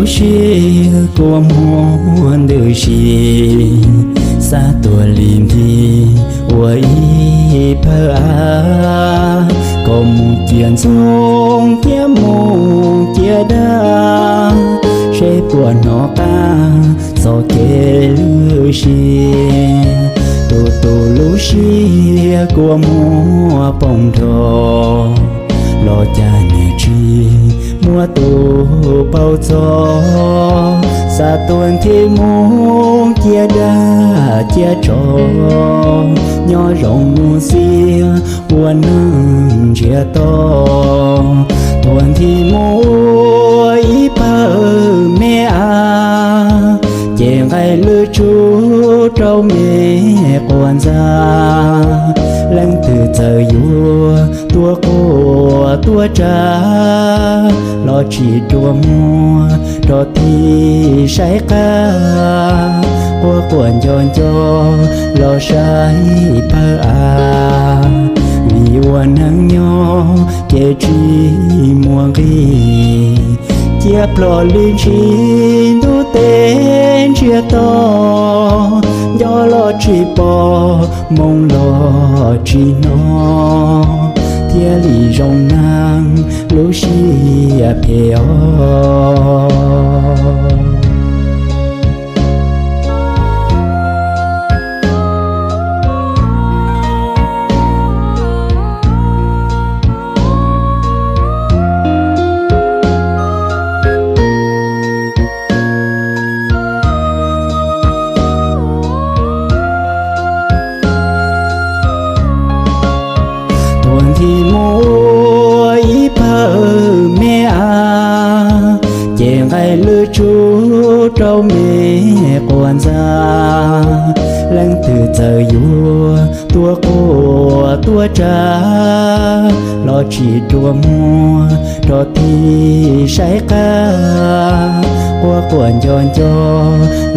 Siab kua muag ntws si, xav tuaj li nthi ua ib pawg av, kom mus ciaj ntxoov thiab mus ciaj dag, seb puas hnov qab txoj kev lwj si. Tus tus lub siab kua muag poob nrho, los cas niam tsis muaj tus paub txog. Xav tuaj nthi mus ciaj dag ciaj tsov, nyob zoo mus xiab ua neej ntsiag to. Tuaj nthi mus ua ib pawg me av, ces nqaij lwj tsuj rau me quas ntxa. Leej twg txawm yuav tuaj quaj tuaj tsa, los tsis rua muag rov thim saib qab. Quaj quaj nco nco los saib pawg av, vim ua neej nyob ces tsis muaj nqis. Ciaj plho li ntsis ntuj teb ntsiag to, nco los tsis pom, moo los tsis hnov, thiaj li zoo neeg lub siab phem os. Tuaj nthi mus ua ib pawg me av, ces nqaij lwj tsuj rau me quas ntxa. Leej twg txawm yuav tuaj quaj tuaj tsa, los tsis rua muag rov thim saib qab. Quaj quaj nco nco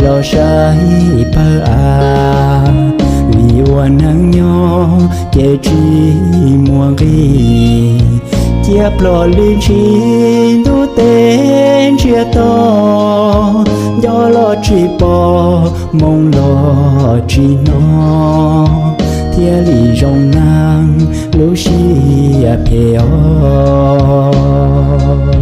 los saib pawg av, vim ua neej nyob ces tsis muaj nqis. Ciaj plho li ntsis ntuj teb ntsiag to, nco los tsis pom, moo los tsis hnov, thiaj li zoo neeg lub siab phem os.